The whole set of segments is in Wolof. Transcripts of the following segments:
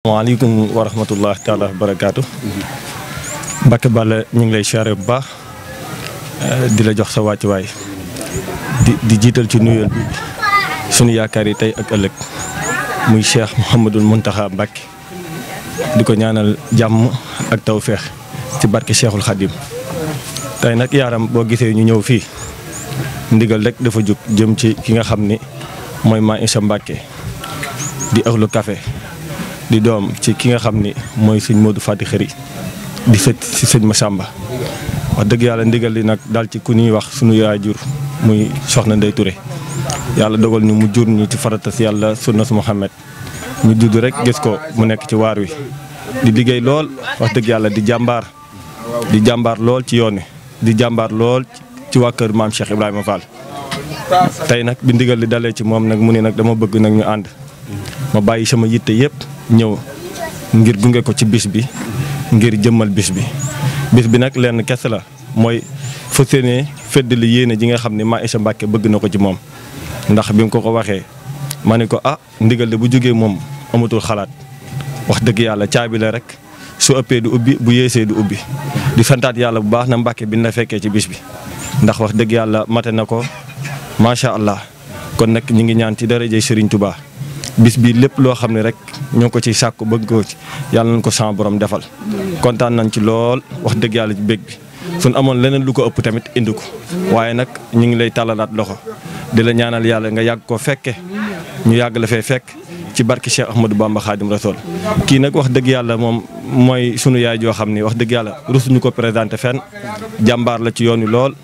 waaleykum wa rahmatullah taala wa barakaatu. Mbacke Balla ñu ngi lay siyaare bu baax di la jox sa wàccuwaay di jiital ci nuyoo bi sunu yaakaar yi tey ak ëllëg muy Cheikh Mouhamadul Mountakha Mbacke di ko ñaanal jàmm ak tawféex ci barke Cheikhul Khadim. tey nag yaaram boo gisee ñu ñëw fii ndigal rek dafa jóg jëm ci ki nga xam ni mooy Maa Isa Mbacke di ahlu café di doom ci ki nga xam ni mooy sëñ Modou Fati Xëri di sët si sëñ Massamba wax dëgg yàlla ndigal li nag daal ci ku ñuy wax sunu yaay jur muy soxna Ndey Touré yàlla dogal ñu mu jur ñu ci faratas yàlla sunnas Muhammad ñu judd rek gis ko mu nekk ci waar wi di liggéey lool wax dëgg yàlla di jàmbaar lool ci yoon wi di jàmbaar lool ci waa kër maam Cheikh Ibrahima Fall. tey nag bi ndigal li dalee ci moom nag mu ne nag dama bëgg nag ñu ànd ma bàyyi sama yitte yëpp ñëw ngir gunge ko ci bis bi ngir jëmmal bis bi nag lenn kese la mooy fa séenee feddali yéene ji nga xam ne Maa Isa Mbacke bëgg na ko ci moom ndax bi mu ko waxee ma ne ko ndigal de bu jógee moom amatul xalaat wax dëgg yàlla caabi la rek su ëppee du ubbi bu yeesee du ubbi di santaat yàlla bu baax na Mbacke bi na fekkee ci bis bi ndax wax dëgg yàlla mate na ko macha allah kon nag ñu ngi ñaan ci darajay Serigne Touba bis bi lépp loo xam ne rek ñoo ko ciy sàkku bëgg ko ci yàlla nañ ko sama borom defal kontaan nañ ci lool wax dëgg yàlla ci bég bi suñ amoon leneen lu ko ëpp tamit indi ko waaye nag ñu ngi lay tàllalaat loxo di la ñaanal yàlla nga yàgg ko fekke ñu yàgg la fee fekk ci barki Cheikh Ahmadou Bamba Khadim Rasoul kii nag wax dëgg yàlla moom mooy sunu yaay joo xam ni wax dëgg yàlla rusuñu ko présenté fenn jàmbaar la ci yoon wi lool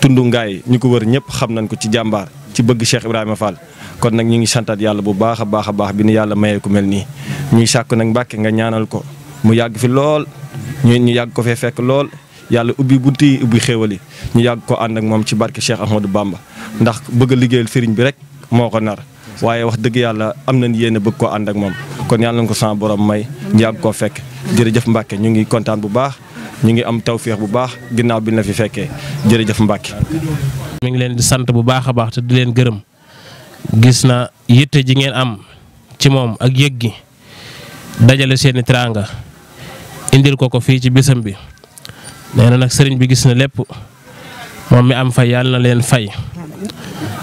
tundu ngaay ñu ko wër ñëpp xam nañ ko ci jàmbaar ci bëgg Cheikh Ibrahima Fall kon nag ñu ngi santaat yàlla bu baax a baax bi ni yàlla mayee ku mel nii ñuy sàkk nag Mbàkke nga ñaanal ko mu yàgg fi lool ñu yàgg ko fee fekk lool yàlla ubbi bunti yi ubbi xéewal yi ñu yàgg ko ànd ak moom ci barke Cheikh Ahmadou Bamba ndax bëgg a liggéeyal sëriñ bi rek moo ko nar waaye wax dëgg yàlla am nañ yéene bëgg koo ànd ak moom kon yàlla nañ ko sama borom may ñu yàgg koo fekk jërëjëf Mbàkke ñu ngi kontaan bu baax ñu ngi am tawféex bu baax ginnaaw bi na fi fekkee jërëjëf Mbàkke mi ngi leen di sant bu baax a baax te di leen gërëm gis na yitte ji ngeen am ci moom ak yëg gi dajale seeni teraanga indil ko fii ci bisam bi nee na nag sëriñ bi gis na lépp moom mi am fay yàlla na leen fay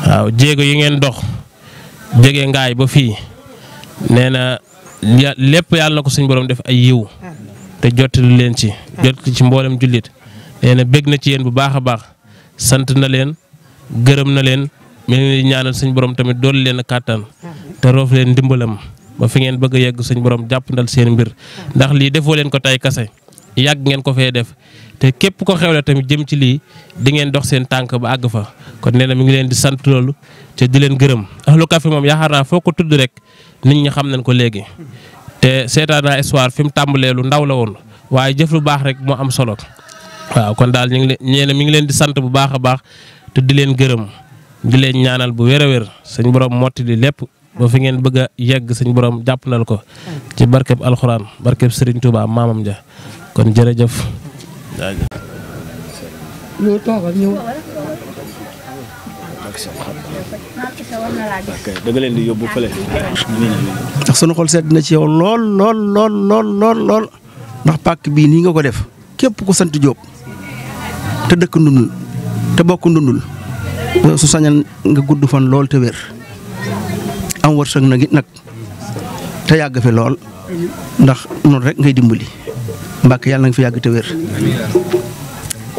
waaw jéego yi ngeen dox jóge ngaay ba fii nee na lépp yàlla na ko suñ borom def ay yiw te jottali leen ci mboolem jullit nee na bég na ci yéen bu baax a baax sant na leen gërëm na leen mi ngi ñaanal suñ borom tamit dool leen kàttan te roof leen ndimbalam ba fi ngeen bëgg a yegg suñ borom jàppandal seen mbir ndax lii defoo leen ko tay kase yàgg ngeen ko fee def te képp ko xewle tamit jëm ci lii di ngeen dox seen tànk ba àgg fa kon nee na mi ngi leen di sant loolu te di leen gërëm ahlu café moom yaakaar naa foo ko tudd rek nit ñi xam nañ ko léegi te seetaan naa histoire fi mu tàmbalee lu ndaw la woon waaye jëf lu baax rek moo am solo waaw kon daal mi ngi leen di sant bu baax a baax te di leen gërëm di leen ñaanal bu wér a wér suñ borom motti li lépp ba fi ngeen bëgg a yegg suñ borom jàppandal ko ci barkeb alxuraan barkeb Serigne Touba maamam ja kon jërëjëf. da nga leen di yóbbu fële. ndax sunu xol sedd na ci yow lool ndax pàkk bii nii nga ko def képp ku sant Jóob te dëkk ndundul te bokk ndundul su sañal nga gudd fan lool te wér am wërsëg nag te yàgg fi lool ndax noonu rek ngay dimbali Mbàkke yàlla nga fi yàgg te wér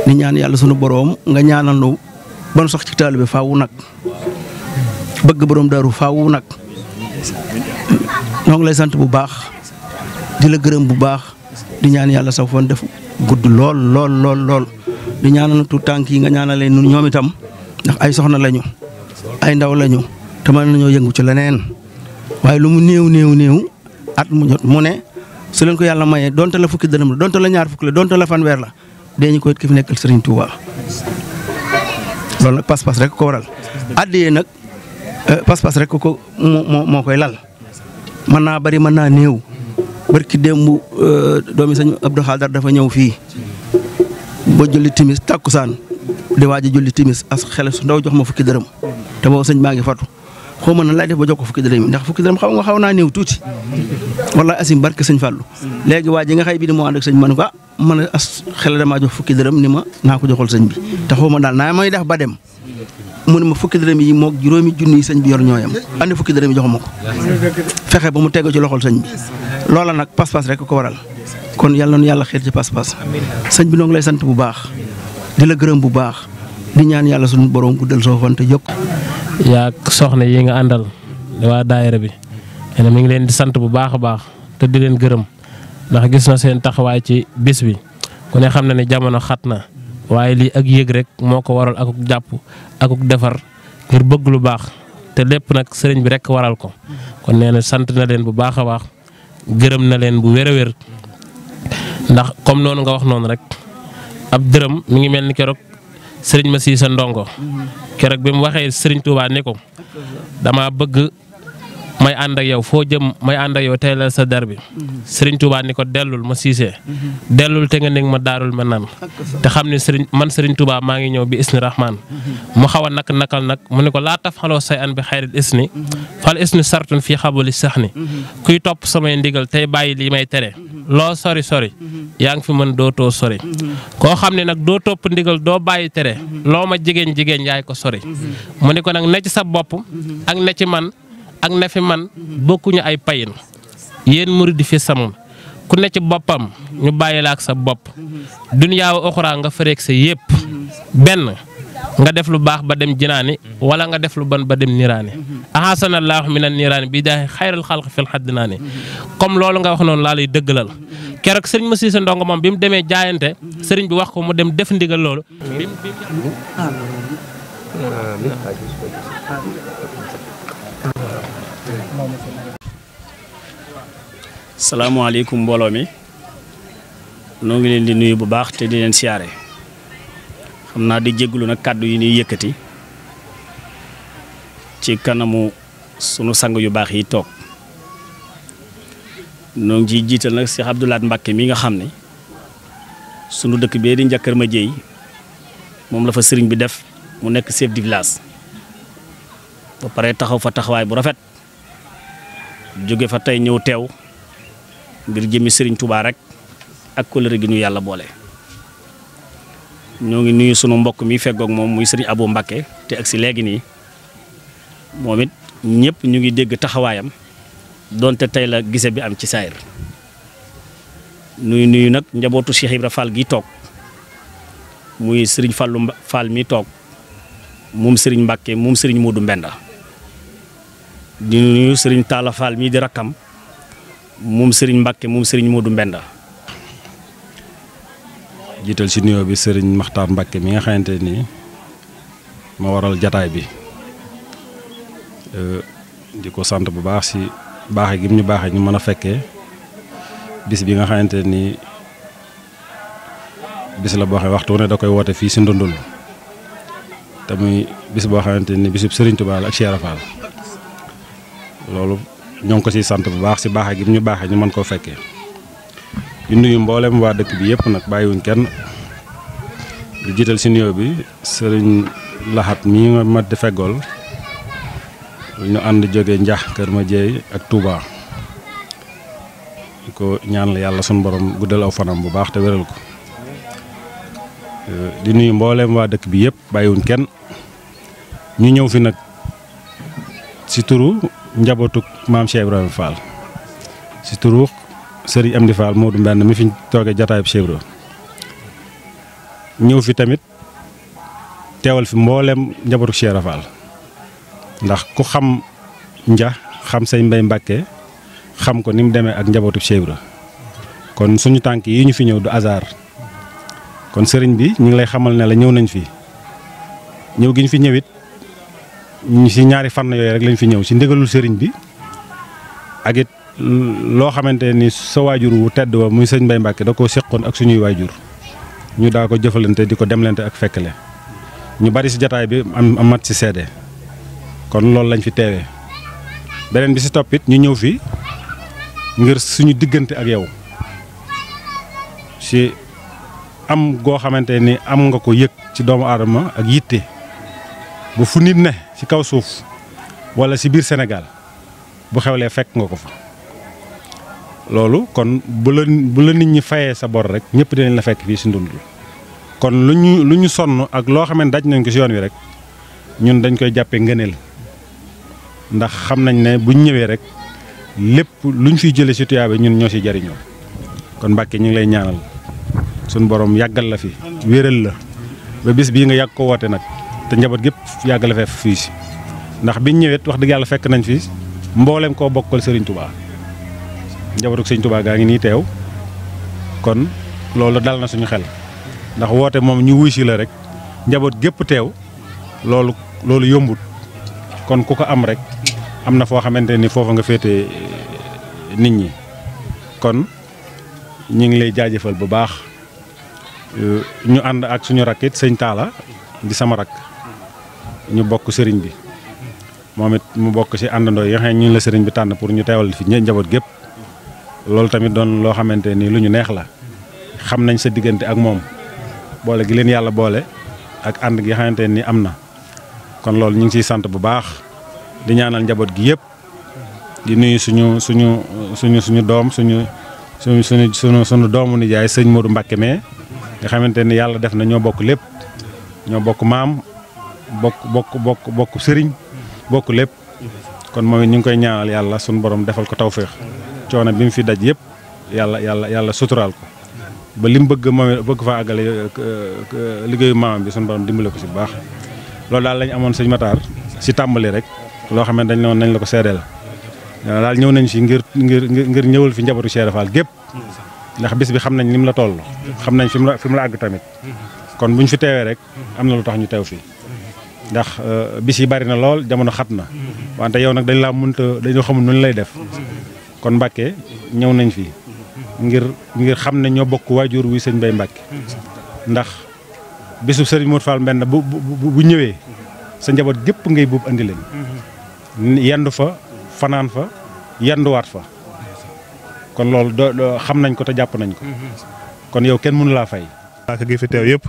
ni ñaan yàlla sunu boroom nga ñaanal nu ban sax ci taalibe faawu nag bëgg boroom daaru faawu nag noo ngi lay sant bu baax di la gërëm bu baax di ñaan yàlla sax fan def gudd lool di ñaanal tu tànk yi nga ñaanalee nun ñoom itam ndax ay soxna lañu ay ndaw lañu te mën nañoo yëngu ci leneen waaye lu mu néew at mu jot mu ne su leen ko yàlla mayee donte la fukki dërëm la donte la ñaar fukki la donte la fanweer la dañu ko it ki fi nekkal Serigne Touba loolu nag pas-pas rek ko waral addiyee nag pas-pas rek ko moo koy lal mën naa bari mën naa néew barki démb doomi sëñ Abdou Khadar dafa ñëw fii ba julli timis takkusaan di waaj a julli timis as xele su ndaw jox ma fukki dërëm te boobu sëñ maa ngi fatu xaw ma na laay def ba jox ko fukki dërëm yi ndax fukki dërëm xaw naa néew tuuti wallaay asim barke sëñ Fallou léegi waa ji nga xëy bi di moo ànd ak sëñ ma ne ko man a as xel damaa jox fukki dërëm ni ma naa ko joxal sëñ bi te xaw ma daal naa may def ba dem mu ne ma fukki dërëm yi moog juróomi junni yi sëñ bi yor ñooyam andi fukki dërëm yi jox ma ko fexe ba mu tegu ci loxol sëñ bi loola nag pas-pas rek ko waral kon yàlla na yàlla xeet ci pas-pas sëñ bi noo ngi lay sant bu baax di la gërëm bu baax di ñaan yàlla suñu borom guddal soo fan te yokk. yaa soxna yi nga àndal waa daayira bi mi ngi leen di sant bu baax a baax te di leen gërëm ndax gis na seen taxawaay ci bis bi ku ne xam na ne jamono xat na waaye lii ak yëg rek moo ko waral akuk jàpp akuk defar ngir bëgg lu baax te lépp nag sëriñ bi rek waral ko kon nee na sant na leen bu baax a baax gërëm na leen bu wér a wér ndax comme noonu nga wax noonu rek ab dërëm mi ngi mel ni keroog sëriñ ma sii sa ndongo keroog bi mu waxee sëriñ Touba ne ko dama bëgg may ànd ak yow foo jëm may ànd ak yow tey la sa der bi sëriñ Touba ni ko dellul ma siisee dellul te nga nekk ma daarul ma naan te xam ne sëriñ Touba maa ngi ñëw bi isni rahman mu xaw a nakal nag mu ne ko laa taf xaloo say an bi xayril isni fal isni sartun fii xabali sax ni kuy topp samay ndigal tey bàyyi li may tere loo sori sori yaa ngi fi mën dootoo sori koo xam ne nag doo topp ndigal doo bàyyi tere loo ma jigéen yaay ko sori mu ne ko nag ne ci sa bopp ak ne ci man ak ne fi man bokkuñu ay payin yéen murid fi samam ku ne ci boppam ñu bàyyi la ak sa bopp dunyaa wa oxra nga fëreeg sa yépp benn nga def lu baax ba dem jinaani wala nga def lu ban ba dem niraani ahasanallahu minan niraani bi daa xayral xalq fil xaddinaani comme loolu nga wax noonu laa lay dëggalal keroog sëriñ ma siisa ndongo moom bi mu demee jaayante sëriñ bi wax ko mu dem def ndigal loolu salaamaaleykum mbooloo mi noo ngi leen di nuyu bu baax te di leen siyaare xam naa di jégalu nag kàddu yi ñuy yëkkati ci kanamu sunu sang yu baax yi toog noo ngi ciy jiital nag Cheikh Abdou Lahad Mbacké mi nga xam ne sunu dëkk bee di Ndiakar ma jéey moom la fa sëriñ bi def mu nekk chef de village ba pare taxaw fa taxawaay bu rafet jóge fa tey ñëw teew ngir jëmmi sëriñ Touba rek ak kóllëre gi ñu yàlla boole ñoo ngi nuyu sunu mbokk mi feggoog moom muy sëriñ Abou Mbacké te ak si léegi nii moom it ñëpp ñu ngi dégg taxawaayam donte tey la gise bi am ci saayir nuyu nag njabootu Cheikh Ibra Fall gi toog muy sëriñ Fallou Fall mi toog moom sëriñ Mbacké moom sëriñ Modou Mbenda di nuyu sëriñ Talla Fall mii di rakkam moom sëriñ Mbacké moom sëriñ Modou Mbenda jiital ci nuyoo bi sëriñ Makhtar Mbacké mi nga xamante ni ma waral jataay bi di ko sant bu baax ci baaxe gi mu ñu baaxee ñu mën a fekkee bis bi nga xamante ni bis la boo xam waxtu ne da koy woote fii ci Ndondol te muy bis boo xamante ni bisub Serigne Touba la ak Cheikh Rafal loolu ñoo ngi ko ciy sant bu baax ci baaxe gi mu ñu baaxee ñu mën koo fekkee di nuyu mboolem waa dëkk bi yëpp nag bàyyiwuñ kenn di jiital ci nuyoo bi Serigne Lahat mii nga ma di feggool ñu ànd jóge Njax Kër ma jeey ak Touba di ko ñaan la yàlla sunu borom guddal aw fanam bu baax te wéral ko di nuyu mboolem waa dëkk bi yëpp bàyyiwuñ kenn ñu ñëw fi nag ci turu njabootu maam Cheikh Ibrahima Fall ci turu Serigne Amdi Fall Modou Mbend mi fi toogee jataayub Cheikh Ibra ñëw fi tamit teewal fi mboolem njabootu Cheikh Ibra Fall ndax ku xam nja xam sëñ Mbay Mbacké xam ko ni mu demee ak njabootu Cheikh Ibra kon suñu tànk yi ñu fi ñëw du hasard kon sëriñ bi ñu ngi lay xamal ne la ñëw nañ fi ñëw gi ñu fi ñëwit ñu ci ñaari fànn yooyu rek lañ fi ñëw ci ndigalul sëriñ bi ak it loo xamante ni sa waajur wu tedd wa muy sëñ Mbay Mbacké da koo seqoon ak suñuy waajur ñu daa ko jëfalante di ko demlante ak fekkale ñu bari ci jataay bi am mat ci seede kon loolu lañ fi teewee beneen bi ci toppit ñu ñëw fi ngir suñu diggante ak yow ci am goo xamante ni am nga ko yëg ci doomu aadama ak yitte bu fu nit ne ci kaw suuf wala si biir Sénégal bu xewlee fekk nga ko fa loolu kon bu la nit ñi fayee sa bor rek ñëpp dinañ la fekk fii si Ndundul kon lu ñu sonn ak loo xam ne daj nañ ko si yoon wi rek ñun dañ koy jàppee ngëneel ndax xam nañ ne buñ ñëwee rek lépp luñ fiy jëlee si tuyaaba ñun ñoo si jariñoo kon Mbàkke ñu ngi lay ñaanal suñu borom yàggal la fi wéral la ba bis bii nga yàgg ko woote nag te njaboot gépp yàgg la fee fii si ndax biñ ñëwet wax dëgg yàlla fekk nañ fi mboolem koo bokkal Serigne Touba njabootu Serigne Touba gaa ngi nii teew kon loolu dal na suñu xel ndax woote moom ñu wuy si la rek njaboot gépp teew loolu yombut kon ku ko am rek am na foo xamante ni foofa nga féete nit ñi kon ñu ngi lay jaajëfal bu baax ñu ànd ak suñu rakkit sëñ Talla di sama rakk ñu bokk sëriñ bi moom it mu bokk ci àndandoo yi nga xam ne ñu la sëriñ bi tànn pour ñu teewal fi njaboot gépp loolu tamit doon loo xamante ni lu ñu neex la xam nañ sa diggante ak moom boole gi leen yàlla boole ak ànd gi nga xamante ni am na kon loolu ñu ngi ciy sant bu baax di ñaanal njaboot gi yëpp di nuyu suñu doom suñu doomu nijaay sëñ Modou Mbacke mais nga xamante ni yàlla def na ñoo bokk lépp ñoo bokk maam bokk sëriñ bokk lépp kon moom it ñu ngi koy ñaanal yàlla suñu borom defal ko tawféex coono bi mu fi daj yëpp yàlla suturaal ko ba li mu bëgg moom bëgg fa àggale liggéeyu maamam bi suñu borom dimbale ko si bu baax loolu daal lañ amoon sëñ Matar si tàmbali rek loo xam ne dañ ne woon nañ la ko seedeel daal ñëw nañ fi ngir ñëwal fi njabootu Cheikh Fall gépp ndax bis bi xam nañ ni mu la toll xam nañ fi mu la àgg tamit kon buñ fi teewee rek am na lu tax ñu teew fii ndax bis yi bari na lool jamono xat na wante yow nag dañoo xamul nu ñu lay def kon Mbàkke ñëw nañ fi ngir xam ne ñoo bokk waajur wi sëñ Bay Mbàkke ndax bisu sëriñ Modou Fall Mbenda bu ñëwee sa njaboot gépp ngay buub andi leen yendu fa fanaan fa yenduwaat fa kon loolu xam nañ ko te jàpp nañ ko kon yow kenn mënu laa fay. ak gi fi teew yëpp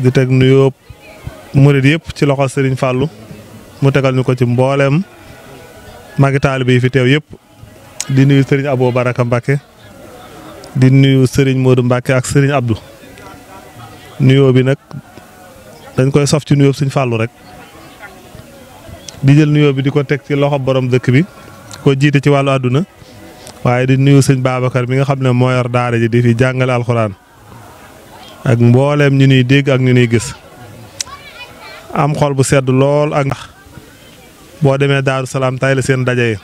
di teg nuyoo murid yëpp ci loxo Serigne Fallou mu tegal ñu ko ci mbooleem magi taalibe yi fi teew yëpp di nuyu Serigne Abou Baraka Mbacke di nuyu Serigne Modou Mbacke ak Serigne Abdou nuyoo bi nag dañ koy sof ci nuyoo Serigne Fallou rek di jël nuyoo bi di ko teg ci loxo borom dëkk bi ko jiite ci wàllu àdduna waaye di nuyu sëñ Babacar mi nga xam ne moo yor daara ji di fi jàngale alxuraan ak mbooleem ñu nuy dégg ak ñu nuy gis am xol bu sedd lool ak ndax boo demee Daaru Salaam tay la seen daje yi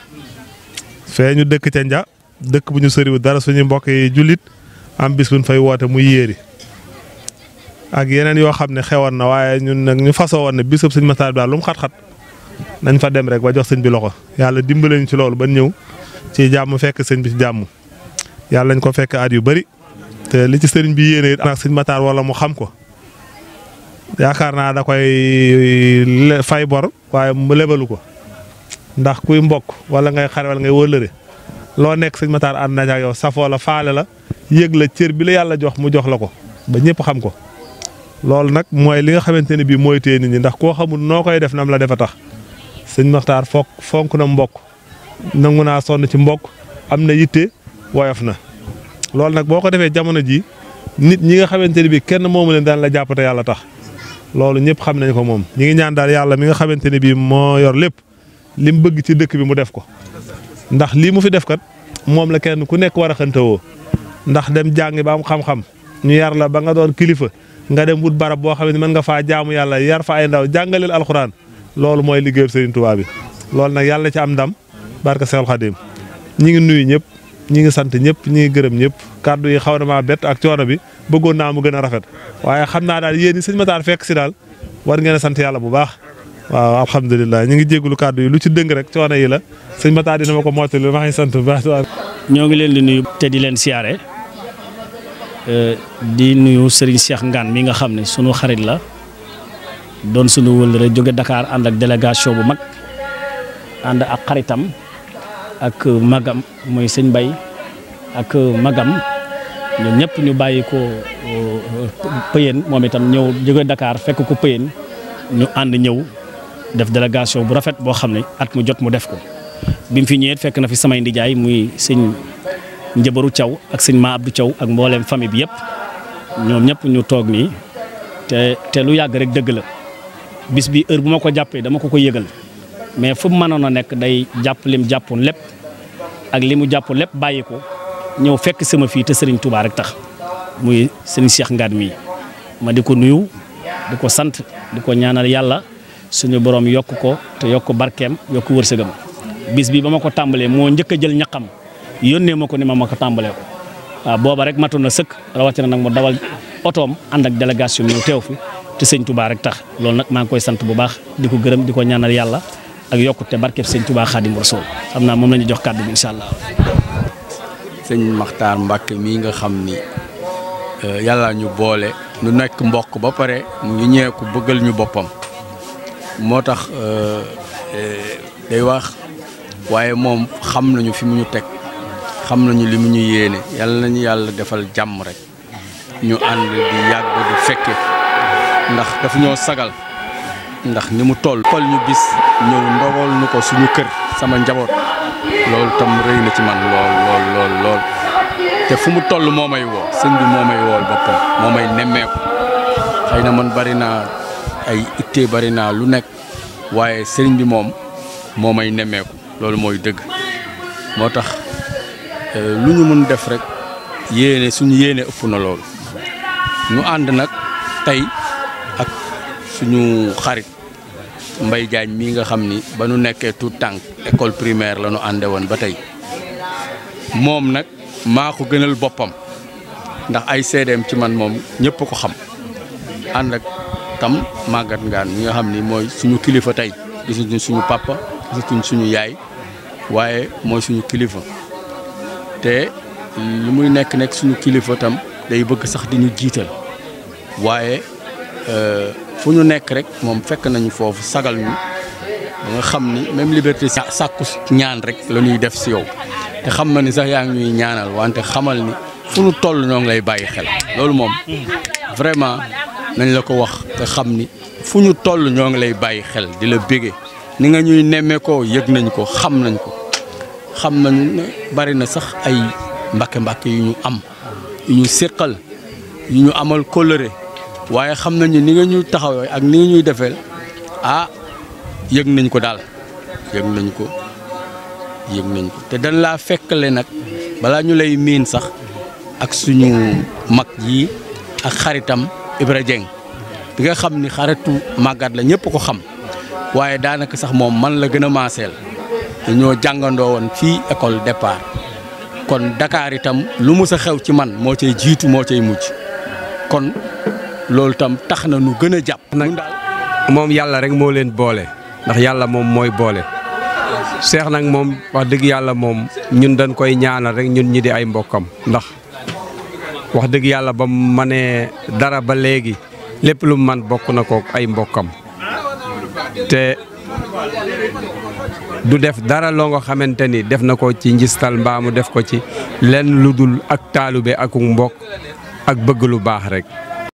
fee ñu dëkk ca Nja dëkk bu ñu soriwul dara suñu mbokk yi jullit am bis buñ fay woote muy yéeri ak yeneen yoo xam ne xewoon na waaye ñun nag ñu fasoo woon ne bisub sëñ Matar daal lu mu xat-xat nañ fa dem rek ba jox sëñ bi loxo yàlla dimbale ñu ci loolu ba ñëw ci jàmm fekk sëñ bi ci jàmm yàlla nañ ko fekk at yu bari te li ci sëriñ bi yéene it ak sëñ Matar wala mu xam ko yaakaar naa da koy fay bor waaye mu lebalu ko ndax kuy mbokk wala ngay xare wala ngay wëllëre loo nekk sëñ Matar ànd na ak yow safoo la faale la yëg la cër bi la yàlla jox mu jox la ko ba ñëpp xam ko loolu nag mooy li nga xamante ne bii mooy téye nit ñi ndax koo xamul noo koy def nam la defa tax sëñ Matar fonk na mbokk nangu naa sonn ci mbokk am na yitte woyof na loolu nag boo ko defee jamono ji nit ñi nga xamante ne bii kenn moomu leen daan la jàppate yàlla tax loolu ñëpp xam nañ ko moom ñi ngi ñaan daal yàlla mi nga xamante ne bii moo yor lépp li mu bëgg ci dëkk bi mu def ko ndax lii mu fi def kat moom la kenn ku nekk war a xantewoo ndax dem jàngi ba am xam-xam ñu yar la ba nga doon kilifa nga dem wut barab boo xam ne mën nga faa jaamu yàlla yar fa ay ndaw jàngaleel alxuraan loolu mooy liggéeyu Serigne Touba bi loolu nag yàlla ci am ndam barka Seexul Xadim ñi ngi nuyu ñëpp ñi ngi sant ñëpp ñi ngi gërëm ñëpp kàddu yi xaw na maa bett ak coono bi bëggoon naa mu gën a rafet waaye xam naa daal yéen ñi sëñ Matar fekk si daal war ngeen a sant yàlla bu baax waaw alhamdulilah ñu ngi jégalu kàddu yi lu ci dëng rek coono yi la sëñ Matar dina ma ko mottali maa ngi sant bu baax. ñoo ngi leen di nuyu te di leen siyaare di nuyu Serigne Cheikh Ngane mi nga xam ne sunu xarit la doon sunu wëllëre jóge Dakar ànd ak délégation bu mag ànd ak xaritam ak magam mooy sëñ Bay ak magam ñoom ñëpp ñu bàyyi ko Pëyeen moom itam ñëw jóge Dakar fekk ko Pëyeen ñu ànd ñëw def délégation bu rafet boo xam ne at mu jot mu def ko bi mu fi ñëwee fekk na fi samay ndijaay muy sëñ Njëbaru Thiaw ak sëñ Ma Abdou Thiaw ak mbooleem famille bi yëpp ñoom ñëpp ñu toog nii te lu yàgg rek dëgg la bis bi heure bu ma ko jàppee dama ko yëgal mais fu mu mënoon a nekk day jàpp lim jàppoon lépp ak li mu jàppoon lépp bàyyi ko ñëw fekk sama fii te Serigne Touba rek tax muy sëñ Cheikh Ngane mii ma di ko nuyu di ko sant di ko ñaanal yàlla suñu borom yokk ko te yokk barkeem yokk wërsëgam bis bi ba ma ko tàmbalee moo njëkk a jël ñaqam yónnee ma ko ni ma ko tàmbalee ko waaw booba rek matoon na sëkk rawatina nag mu dawal otoom ànd ak délégation ñëw teew fi te sëñ Touba rek tax loolu nag maa ngi koy sant bu baax di ko gërëm di ko ñaanal yàlla ak yokkute barkeeb sëñ Touba Xaadim Rasuul xam naa moom la ñu jox kàddu bi incha allah. sëñ Makhtar Mbacke mii nga xam ni yàlla ñu boole ñu nekk mbokk ba pare mu ngi ñeeku bëggal ñu boppam moo tax day wax waaye moom xam nañu fi mu ñu teg xam nañu li mu ñu yéene yàlla nañu yàlla defal jàmm rek ñu ànd di yàgg di fekke ndax dafa ñoo sagal ndax ni mu toll ñu bis ñëw ndogal nu ko suñu kër sama njaboot loolu tam rëy na ci man lool te fu mu toll moo may woo sëñ bi moo may wool boppam moo may nemmeeku xëy na man bari naa ay ittee bari naa lu nekk waaye sëriñ bi moom moo may nemmeeku loolu mooy dëgg moo tax lu ñu mën def rek yéene suñu yéene ëpp na loolu ñu ànd nag tey ak suñu xarit Mbaye Diagne mii nga xam ni ba nu nekkee tout tànk école primaire la ñu ànde woon ba tey moom nag maa ko gënal boppam ndax ay seedeem ci man moom ñëpp ko xam ànd ak tam Maguette Ngane mi nga xam ni mooy suñu kilifa tey gisuñu suñu papa gisuñu suñu yaay waaye mooy suñu kilifa te lu muy nekk suñu kilifa tam day bëgg sax di ñu jiital waaye fu ñu nekk rek moom fekk nañu foofu sagal ñu ba nga xam ni même liberté sàkku ñaan rek la ñuy def si yow te xam na ni sax yaa ngi ñuy ñaanal wante xamal ni fu ñu toll ñoo ngi lay bàyyi xel loolu moom vraiment nañ la ko wax te xam ni fu ñu toll ñoo ngi lay bàyyi xel di la bége ni nga ñuy nemmeekoo yëg nañ ko xam nañu ne bari na sax ay mbàkke yu ñu am yu ñu séqal yu ñu amal kóllëre waaye xam nañu ni nga ñuy taxawee ak ni nga ñuy defeel yëg nañ ko daal yëg nañ ko te dañ laa fekkale nag balaa ñu lay miin sax ak suñu mag yi ak xaritam Ibra Dieng bi nga xam ni xaritu Maguette la ñëpp ko xam waaye daanaka sax moom man la gën a maaseel ñoo jàngandoo woon fii école départ kon Dakar itam lu mu sa xew ci man moo cay jiitu moo cay mujj kon loolu tam tax na nu gën a jàpp. nag moom yàlla rek moo leen boole ndax yàlla moom mooy boole Cheikh nag moom wax dëgg yàlla moom ñun dañ koy ñaanal rek ñun ñi di ay mbokkam ndax wax dëgg yàlla ba mu manee dara ba léegi lépp lu man bokk na ko ay mbokkam te du def dara loo nga xamante ni def na ko ci njistal mbaa mu def ko ci lenn lu dul ak taalube ak mbokk ak bëgg lu baax rek